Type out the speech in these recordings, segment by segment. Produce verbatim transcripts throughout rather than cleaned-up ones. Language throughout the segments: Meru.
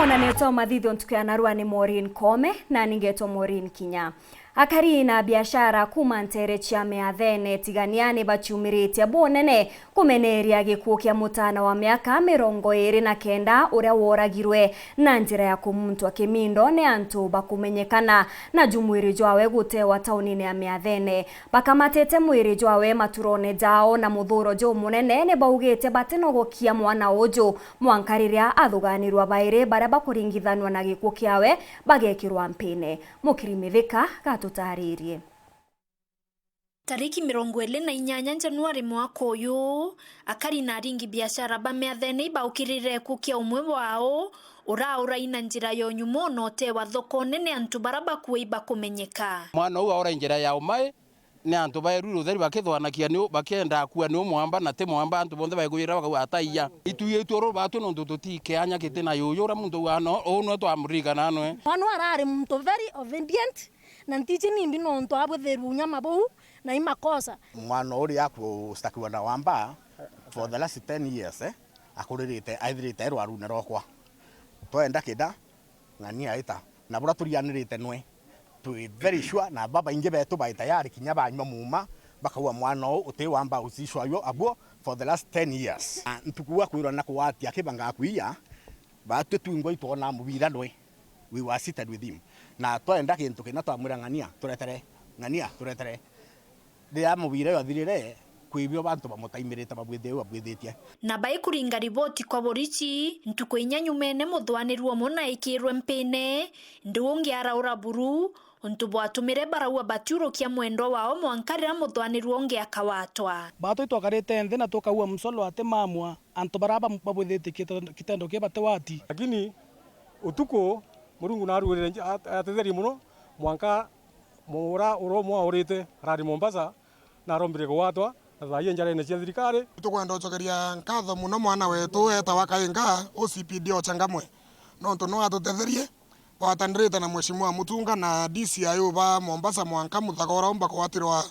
Ona netwa mathithio ntuku ya narua ni Maureen Kome, na ningetwa Maureen Kinya. Akari na biashara kuuma nteere cia miathene tigania ni baciumiritie bunene kumeneeria gikuu kia mutaana wa miaka mirongo iiri na kenda uria woragirwe na njira ya kumuntwa kimindo ni antu bakumenyekana, na ju mwiri jwawe gutewa taunine ya miathene. Bakamatite mwiri jwawe maturone jao na muthuro jumunene, ni baugite batinogokia mwana uju mwanka riria athuganirwa bairi baria bakuringithanwa na gikuu kiawe bagekirwa mpine. Mukiri Mithika gatutaririe. Tariki mirongo iiri na inyanya Januari mwaka uyu, akari na aringi biashara ba miathene ibaukirire gikuu kia umwe wao, uraura ina njira yonyu mono utewa thokone ni antu baria bakuei bakumenyeka. Mwana uu aura njira ya umai, ni antu baerwi rutheri bakithwanakia ni u-, bakienda akua ni u mwamba na ti mwamba, antu bonthe baigwira bakauga, "Ataiya." Itu itu uru batu nontu tutikeanya kiti na yuyu uria muntu uana uu nwe twamuririkana nwe. Mwana arari muntu very obedient, na ntiji nimbi nontu abwithirwe unyama buu na i makosa. Mwana uria akustakiwa na wamba for the last ten years, eh, akuririte, aithirite e rwarune rwakwa. Twenda kida, ng'ania aita. Na buria turianirite nwe. Twi very sure na babaingi betu bai tayari kinya banyua muuma, bakauga mwana uu uti wamba ucishwa yo aguo for the last ten years. Na ntuku akwirwa na kugwatia kiba ngakuia, batwi twingwa itwona mubira nwe. We were seated with him. Na twenda kintu kina twamwira ng'ania, turetere, ng'ania, turetere. Riria mubira uyu athirire, kwi bio bantu bamutaimirite babwithie uu abwithitie. Na baikuringa riboti kwa borichi, ntuku inya nyumene muthwanirwa umwe naikirwe mpine, ndi ungi araura buru, untu bwatumire baraua batiurukia mwendwa wao mwanka riria muthwanirwa ungi akawatwa. Batwi twakarite nthi na tukaua msolo ati mamwa antu baria bam-, babwithitie kitendo, kitendo ki batiwati. Lakini utuku, Murungu naruirire nji-, at-, atetherie mono, mwanka Mura ura umwe aurite arari Mombasa, na arombire kugwatwa, na thaa ii e njarene cia thirikari. Tukwenda ucokeria nkatho mono mwana wetu etawa Kainga, O C P D o Changamwe, nontu no atutetherie, gwatanirite na Mheshimiwa Mutunga na D C I U ba Mombasa mwanka muthaka ura umba kugwatirwa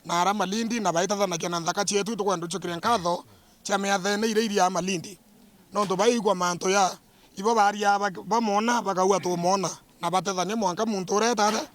na ara Malindi, na baitathanagia na nthaka cietu. Tukwenda ucokeria nkatho cia miathene iria iria Malindi. Nontu baigua mantu ya, ibo baria ba-, bamona, bakauga, "Tumona," na batethania mwanka muntu uria etate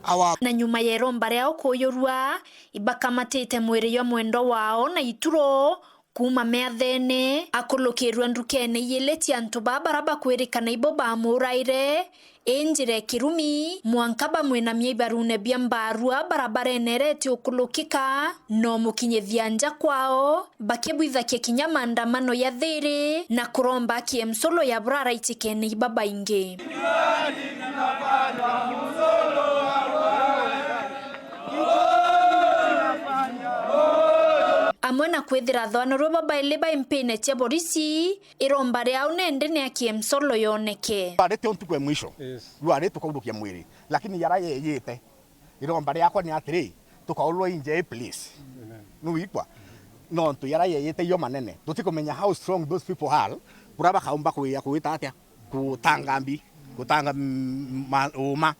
awa. Na nyuma ya iromba riao kuyurua, ibakamatite mwiri jwa mwendwa wao na ituro kuuma miathene, akulukirua ndukene iili cia antu baa baria bakwirikana ibo bamuraire, i njira e kirumi, mwanka bamwinamia ibarune bia mbarua barabarene iria itiukulukika, na umukinyithia nja kwao, bakibwithakia kinya maandamano ya thiri, na kuromba akie msolo ya buria araichikene i babaingi. Amwe na kwithira thwanirwe babaili bai mpine cia borisi, iromba riao nende ni akie msolo yoneke. Rwarite o ntuku ya mwisho. Yes. Rwari tukaurukia mwiri. Lakini yara yeyite, iromba riakwa ni atiri, tukaurwa inje, please. Amen. Nuigwa? Nontu yara yeyite iyo manene. Tutikumenya how strong those people are, kuria bakaumba kwia kwita atia, kutanga mbi, kutanga m-, ma-, uma.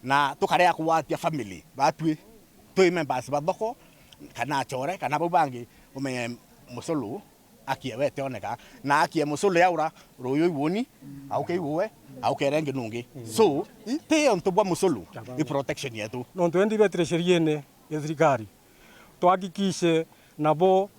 Na tukaria kugwatia family, batwi, twi members ba thoko, kana achore, kana bau bangi, umenye musulu, akie we tioneka, na akie musulu yaura, ruyu iwoni, auke iwe, auke rengi nungi. So, i-, ti untu bwa musulu, i protection yetu. Nontu endi betire sheriene ya thirikari, twahakikishe nabo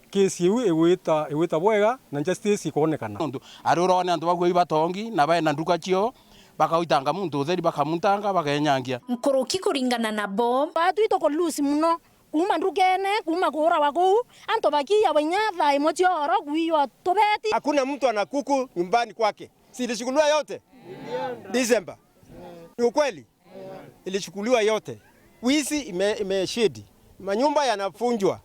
kesi iu igwita, igwita bwega na justice ikonekana. Nontu ari urone antu bagua ibatongi na baena nduka cio, bakaitanga muntu utheri, bakamuntanga, bakenyangia. Nkuruki kuringana nabo. Batwi tuku lose muno. Kuuma ndukene, kuuma kuurawa kuu, antu bakiiyagwa inya thaa imwe cia oro kuiywa tubeti. Hakuna mtu ana kuku nyumbani kwake. Si ilichukuliwa yote? December. Ni ukweli? Ilichukuliwa yote. Wizi ime-, imeshidi. Manyumba yanafunjwa.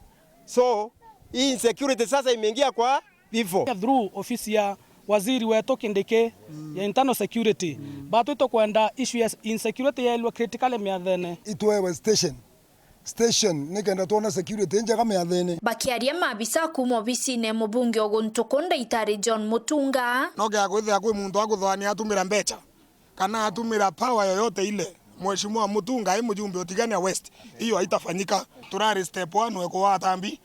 So, hii insecurity sasa imeingia kwa vifo. Through ofisi ya waziri wetu Kindiki ya internal security, batwi tukwenda issue ya insecurity yaelwe critically miathene. Itwewe station. Station, nikenda twona security njega miathene. Bakiaria maabisa kuuma obisine ya mubunge o guntu kuu Ndaitari John Mutunga. No gia kwithira kwi muntu akuthwania atumira mbecha, kana atumira power yoyote ile, Mheshimiwa Mutunga ai mjumbe o Tigania West, hiyo haitafanyika. Turari step one we kuwa atambi.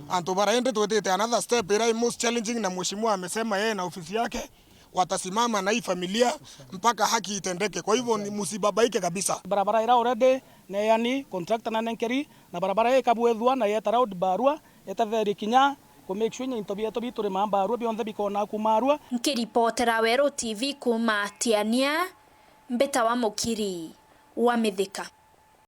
Antu bara indi twitite another step ira i most challenging, na Mheshimiwa amesema yeye na ofisi yake watasimama na hii familia mpaka haki itendeke. Kwa hivyo ni msibabaike kabisa. Barabara ira already neani contractor na nenkeri, na barabara ii ikabwithua na yeta round barua, itatherie kinya ku make sure into bietu biturimaa barua bionthe bikona kuuma arua. Nkiripotera Weru T V kuuma Tiania, mbitawa Mukiri wa Mithika.